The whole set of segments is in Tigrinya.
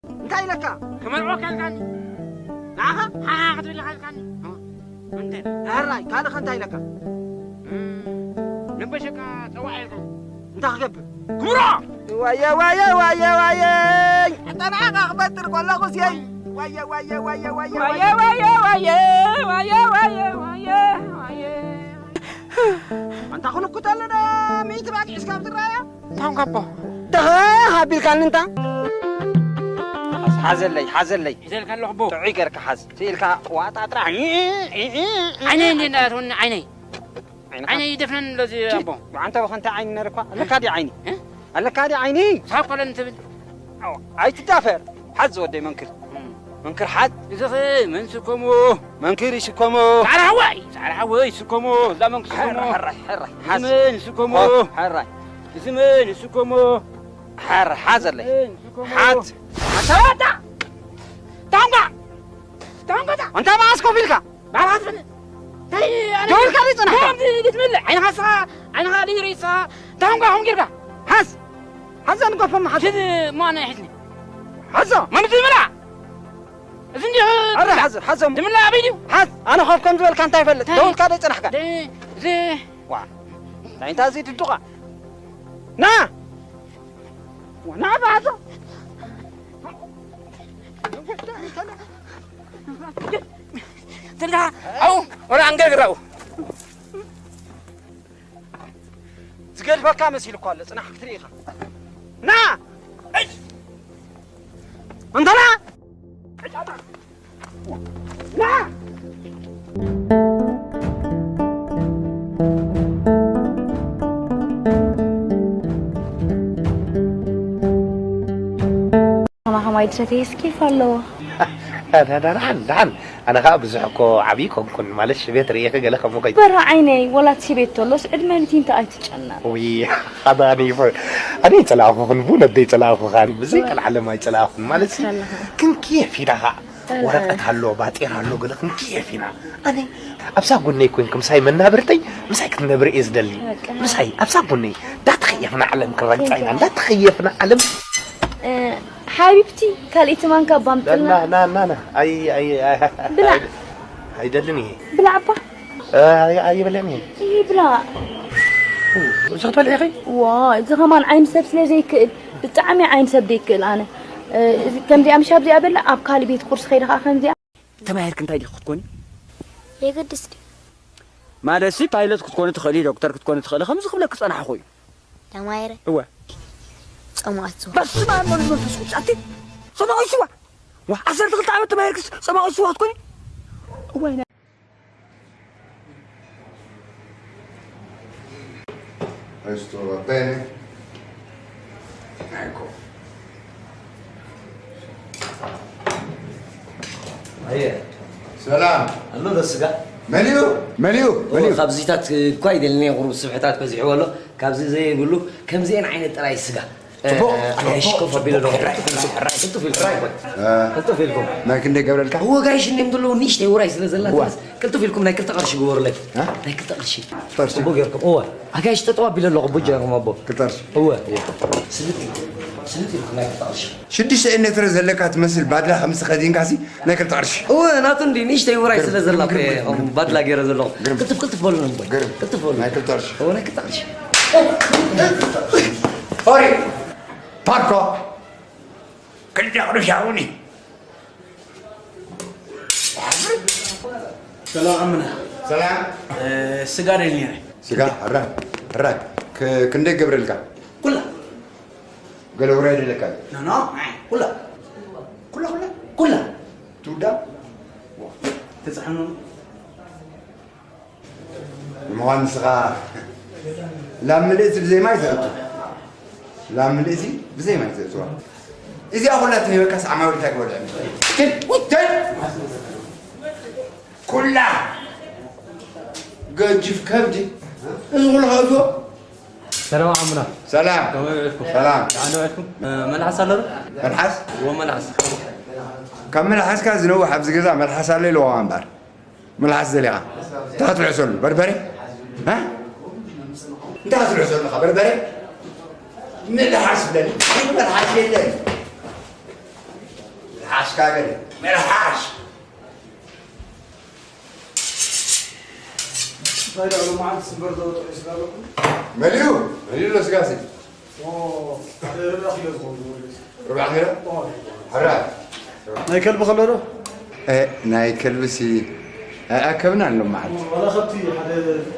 እንታይ ኢለካ? ክመርዖ ካልካኒ። ንዓኻ? ሓሓ ክትብል ኢኻ ኢልካኒ። እንተ ሕራይ፣ ካልእ እንታይ ኢለካ? እም፣ ንበሸካ ጸዋዕ ኢልካ። እንታይ ክገብር? ክምሮ! ዋየ፣ ዋየ፣ ዋየ፣ ዋየ! ኣታ ንዓኻ ክፈጥር ከለኹስ የይ! ዋየ፣ ዋየ፣ ዋየ፣ ዋየ፣ ዋየ፣ ዋየ! ዋየ፣ ዋየ፣ ዋየ፣ ዋየ፣ ዋየ፣ ዋየ! ኣንታ ክንኩት ኣለና፣ ሚእቲ ባግ ሒዝካ ኣብ ዝረኣያ? ታንጋቦ። ተኸ ኣቢልካኒ እንታ። ሓዝ-፣ ሓዘለይ፣ ሓዘለይ። ሒዘልካ ኣለኹ ኣቦ። ጥዑይ ገርካ ሓዝ። ስኢልካ ዋጣ ጥራሕ። ዓይነይ እንዴ እንዳትወኒ ዓይነይ። ዓይንኻ? ዓይነይ ይደፍነን ኣሎ እዚ ኣቦ። ብዓንተ ብኸንተ ዓይኒ ነርኳ። ኣለካ ድዩ ዓይኒ? እ? ኣለካ ድዩ ዓይኒ? ሳብ ኮለን ትብል። ኣዎ፣ ኣይትዳፈር። ሓዝ ዝወደይ መንክር። እም። መንክር ሓዝ። እዚ ኸ መን ስከሞ? መንክር ይስከሞ። ጻዕዳ ሓወይ፣ ጻዕዳ ሓወይ ስከሞ። እዛ መንክር ስከሞ። ሕራይ፣ ሕራይ፣ ሕራይ። እዚ ሓዝ። መን ስከሞ? ኦ፣ ሕራይ። እዚ መን ስከሞ? ሓር፣ ሓዘለይ። መን ስከሞ? ሓት። ኣታ! ታንጋ! ታንጋ! ኣንታ መዓስ ኮፍ ኢልካ? ባባት ምን? እንታይ ኣነ ደው ኢልካ ዘይጸናሕካ? ከምዚ ኢሉ ትምልእ? ዓይንኻ ስኻ፣ ዓይንኻ ድዩ ርእስኻ? ታንጋ ኹም ጌርካ? ሓዝ! ሓዝ ኣንገፎም ሓዝ! ሽድ ማና ይሕዝኒ። ሓዞ! መምዚ ምላ! እዚ እንዲሁ ኣረ ሓዞ፣ ሓዞ! ድምላ ኣበይ ድዩ? ሓዝ! ኣነ ኮፍ ከም ዝበልካ እንታይ ይፈልጥ? እንታይ? ደው ኢልካ ዘይጸናሕካ? ደ-፣ ዝ-፣ ዋ! እንታይ እንታይ እዚ ድዱቓ? ና! ዋ፣ ና ብሓዞ! ትልካ፣ ኣው፣ ወላ ኣንገርግራው። ዝገድፈካ መሲሉ እኮ ኣሎ፣ ጽናሕ ክትርኢ ኢኻ። ና! እንተና! ና! ከማ ከማይ ድሰተየስ ኬፍ ኣለዎ። ደሓን፣ ደሓን። ኣነ ኸኣ ብዙሕ እኮ ዓብዪ ኮንኩን፣ ማለት ሽቤት ርእየኺ ገለ ከም ከይ- በራ ዓይነይ፣ ወላ እቲ ሽቤት ተሎስ ዕድመ ንቲንታ ኣይትጨነቕ። ውይ፣ ኣነ ይፈ-፣ ኣነ ይጸላእኹኽን፣ ብእውነት ደይጸላእኹኻን፣ ብዘይ ቀልዓለም ኣይጸላእኹን። ማለት ሲ፣ ከለኻ። ክንክየፍ ኢና ኸኣ። እ፣ ወረቀት ኣሎ፣ ባጤራ ኣሎ፣ ገለ ክንክየፍ ኢና። ኣነ ኣብዛ ጎነይ ኮንኪ ምሳይ መናብርተይ፣ ምሳይ ክትነብሪ እየ ዝደሊ። በቃ። ምሳይ ኣብዛ ጎነይ እንዳተኸየፍና ዓለም ክረግጻ ኢና፣ እንዳተኸየፍና ዓለም። እ፣ ሓቢብቲ፣ ካልኣይቲ ማንካ እባ ኣምጥልና። ና፣ ና፣ ና፣ ና። ኣይ፣ ኣይ፣ ኣይ፣ ብላዕ። ኣይ፣ ኣይደልን እየ። ብላዕ እባ። እ፣ ኣይ፣ ኣይበልዕን እየ። ይብላ። እዚ ክትበልዒ ኢኺ? ዋ፣ እዚ ከማን ዓይኒ ሰብ ስለ ዘይክእል፣ ብጣዕሚ ዓይኒ ሰብ ዘይክእል ኣነ። እ፣ እዚ ከምዚኣ ምሽ ኣብዚኣ በላ፣ ኣብ ካልእ ቤት ቁርሲ ከይደ ከኣ ከምዚኣ። ተማሂርኪ እንታይ ዲኺ ክትኮኒ? የገድስ ድዩ? ማለትሲ ፓይለት ክትኮኒ ትኽእሊ፣ ዶክተር ክትኮኒ ትኽእሊ፣ ከምዚ ክብለኪ ዝጸናሕኹ እዩ። ተማሂረ? እወ። ጸማእት ዝዋ። በስመ ኣብ ወወልድ ወመንፈስ ቅዱስ። ኣቲ ጸማእት ዝዋ። ዋ፣ ዓሰርተ ክልተ ዓመት ተማሂርክስ ጸማእት ዝዋ ክትኮኒ? እዋይ፣ ናይ Questo va bene? Ecco. ኣየ፣ ሰላም። ኣሎ ዶ ስጋ? መሊኡ፣ መሊኡ፣ እዎ፣ መሊኡ። ካብዚታት እኳ ይደልኒ ቁሩብ ስብሕታት በዚሕዎ ኣሎ። ካብዚ ዘይብሉ ከምዚአን ዓይነት ጥራይ ስጋ። ጽቡቕ፣ እ፣ ኣጋይሽ ጽቡቕ፣ ኮፍ ኣቢለ ጽቡቕ። ኣለኹ። ሕራይ፣ ሕራይ፣ ሕራይ። ቅልጡፍ ኢልኩም። እ። ቅልጡፍ ኢልኩም። ናይ ክንደይ ገብረልካ? እዎ፣ ኣጋይሽ እንዲም ዘለዉ ንእሽተይ ውራይ ስለ ዘላ እዋ። ትንስ ቅልጡፍ ኢልኩም ናይ ክልተ ቅርሺ ግበሩለይ። እ? ናይ ክልተ ቅርሺ። ቅርሺ። ጽቡቕ ጌርኩም። እዎ፣ ኣጋይሽ ጠጠው ኣቢለ ኣለኹ፣ ቡጃኹም ኣቦ። ክልተ ቅርሺ። እዎ። ስልጥ ኢልኩም። ስልጥ ኢልኩም ናይ ክልተ ቅርሺ። ሽዱሽተ ሜትሮ ዘለካ ትመስል ባድላ ከምዚ ተኸዲንካሲ ናይ ክልተ ቅርሺ። እወ፣ ናቱ እንዲ ንእሽተይ ውራይ ስለ ዘላ ግርም፣ እኮ ግርም፣ እየ ግርም፣ ከምኡ ባድላ ገይረ ዘለኹ። ግርም። ቅልጥፍ፣ ቅልጥፍ በሉ ነው እምበር። ግርም። ቅልጥፍ በሉ። ናይ ክልተ ቅርሺ። እወ፣ ናይ ክልተ ቅርሺ። ሶሪ። ፓርኮ። ክልተ ቅርሺ ሃቡኒ። ሰላም ኣምና። ሰላም። እ፣ ስጋ ደልኒ ነይረ። ስጋ? ሕራይ፣ ሕራይ። ክ-፣ ክንደይ ገብረልካ? ኩላ። ገለ ውራይ ደለካ? ኖ፣ ኖ፣ ኣይ፣ ኩላ። ኩላ፣ ኩላ፣ ኩላ። ትውዳ? ትጽሕኑ? ንምዃኑ ንስኻ ላም ምልእቲ ብዘይ ማይ ዘእቱ? ላም ምልእቲ ብዘይ ማይ ዘእትዋ? እዚኣ ኩላ ትህበካ ዓማዊል እንታይ ክበልዕ? ትል፣ ውይ፣ ትል! ኩላ! ገጅፍ ከብዲ! እዚ ኩሉ ከእትዎ? ሰላም ዓሙና። ሰላም። ከመይ ውዒልኩም? ሰላም። ደሓን ውዒልኩም? እ፣ መልሓስ ኣሎ ዶ? መልሓስ? እዎ፣ መልሓስ። ካብ መልሓስካ ዝነውሕ ኣብዚ ገዛ መልሓስ ኣሎ ኢልዎ እምበር። መልሓስ ደሊኻ? እንታይ ክትልሕሰሉ? በርበረ? እ? እንታይ ክትልሕሰሉ ኢኻ? በርበረ? መልሓስ በል። መልሓስ የለን። ስጋ ገለ። መልሓሽ። እንታይ ደኣ ሎማዓንቲ ስበር ዘውፅኦ ስጋ ኣለኩም? መሊኡ፣ መሊኡ ኣሎ ስጋሲ። ኦ፣ ሓደ ርብዒ ኪሎ ዝኸውን ዝወደስ። ርብዒ ኪሎ? ኦ። ሕራይ። ናይ ከልቢ ከሎ ዶ? እ፣ ናይ ከልብሲ ኣይኣከብናን ሎማዓንቲ። ዋላ ከብቲ ሓደ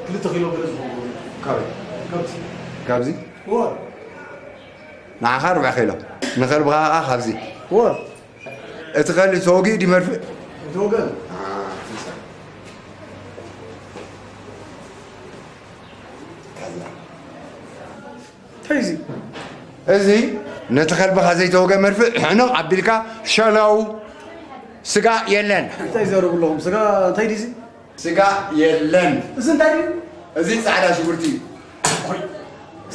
ክልተ ኪሎ ገለ ዝኸውን። ካበይ? ከብቲ። ካብዚ? ኦ። ንዓኻ ርብዒ ኪሎ። ንኸልብኻ ኸዓ ካብዚ። ኦ። እቲ ከልቢ ተወጊኡ ድዩ መርፍእ? ተወገን። እንታይ እዚ? እዚ ነቲ ከልብኻ ዘይተወገ መርፍእ ሕንቕ ኣቢልካ ሸለው። ስጋ የለን። እንታይ ዘረቡ ኣለኹም? ስጋ እንታይ ድዩ እዚ? ስጋ የለን። እዚ እንታይ ድዩ? እዚ ጻዕዳ ሽጉርቲ እዩ።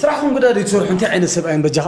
ስራሕኩም ግዳ ድዩ ትሰርሑ? እንታይ ዓይነት ሰብኣይ እዮም በጃኻ?